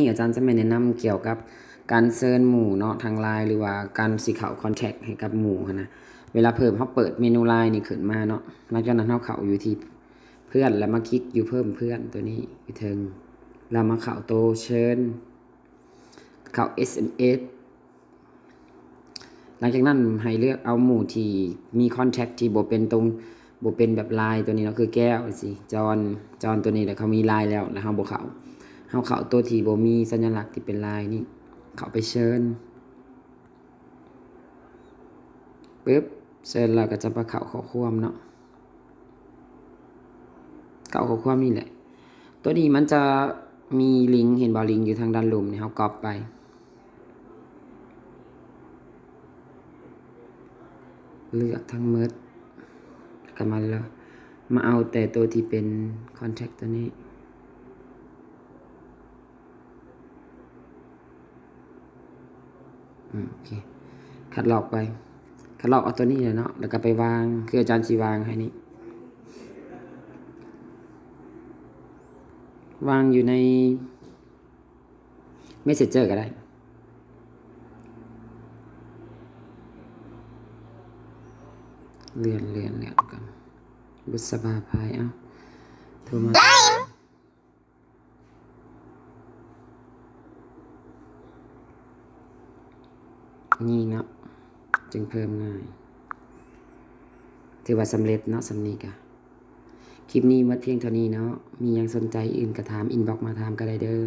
ນີ້ອາຈານຈະມາແນະນຳກ່ຽວກັບການເຊີນໝູ່ເນາະ ທາງ LINE ຫຼືວ່າການຊິເຂົ້າ contact ໃຫ້ກັບໝູ່ຫັ້ນນະ. ເວລາເພີ່ມ ເຮົາເປີດເມນູ LINE ນີ້ຂຶ້ນມາເນາະ, ຫຼັງຈາກນັ້ນເຮົາເຂົ້າຢູ່ທີ່ເພື່ອນ ແລ້ວມາຄລິກຢູ່ເພີ່ມເພື່ອນຕົວນີ້ຢູ່ເທິງ ແລ້ວມາເຂົ້າໂຕເຊີນ ເຂົ້າ ເອສ ເອັມ ເອສ ຫຼັງຈາກນັ້ນໃຫ້ເລືອກເອົາໝູ່ທີ່ມີ contact ທີ່ບໍ່ເປັນຕົງ ບໍ່ເປັນແບບ LINE ຕົວນີ້ເນາະ ຄືແກ້ວຈັ່ງຊີ້ ຈອນ ຈອນຕົວນີ້ແຫຼະ ເຂົາມີ LINE ແລ້ວ ແລ້ວເຮົາບໍ່ເຂົ້າ ເຮົາເຂົ້າຕົວທີ່ບໍ່ມີສັນຍາລັກທີ່ເປັນ LINE ນີ້ ເຂົ້າໄປເຊີນ ປຶບ ເຊີນແລ້ວກໍຈະມາເຂົ້າຂໍ້ຄວາມເນາະ. ເຂົ້າຂໍ້ຄວາມນີ້ແຫຼະ ຕົວນີ້ມັນຈະມີລິງ ເຫັນບໍ່ ລິງຢູ່ທາງດ້ານລຸ່ມນີ້ ເຮົາກັອບໄປ ເລືອກທັງໝົດ ແລ້ວກໍມາ ມາເອົາແຕ່ຕົວທີ່ເປັນ contact ຕົວນີ້. ອືມ ໂອເຄ ຄັດລອກໄປ ຄັດລອກເອົາຕົວນີ້ແຫຼະເນາະ ແລ້ວກໍໄປວາງ ຄືອາຈານຊິວາງໃຫ້ນີ້ ວາງຢູ່ໃນ Messenger ກໍໄດ້ ເລື່ອນ ເລື່ອນ ເລື່ອນກ່ອນ ບຸດສະບາພາຍ ເອົ້າ ໂທມາ ນີ້ເນາະ ຈຶ່ງເພີ່ມງ່າຍ ຖືວ່າສຳເລັດເນາະ ສ່ຳນີ້ກະ ຄລິບນີ້ໝົດພຽງເທົ່ານີ້ເນາະ ມີຫຍັງສົນໃຈອື່ນກະຖາມ inbox ມາຖາມກະໄດ້ເດີ້.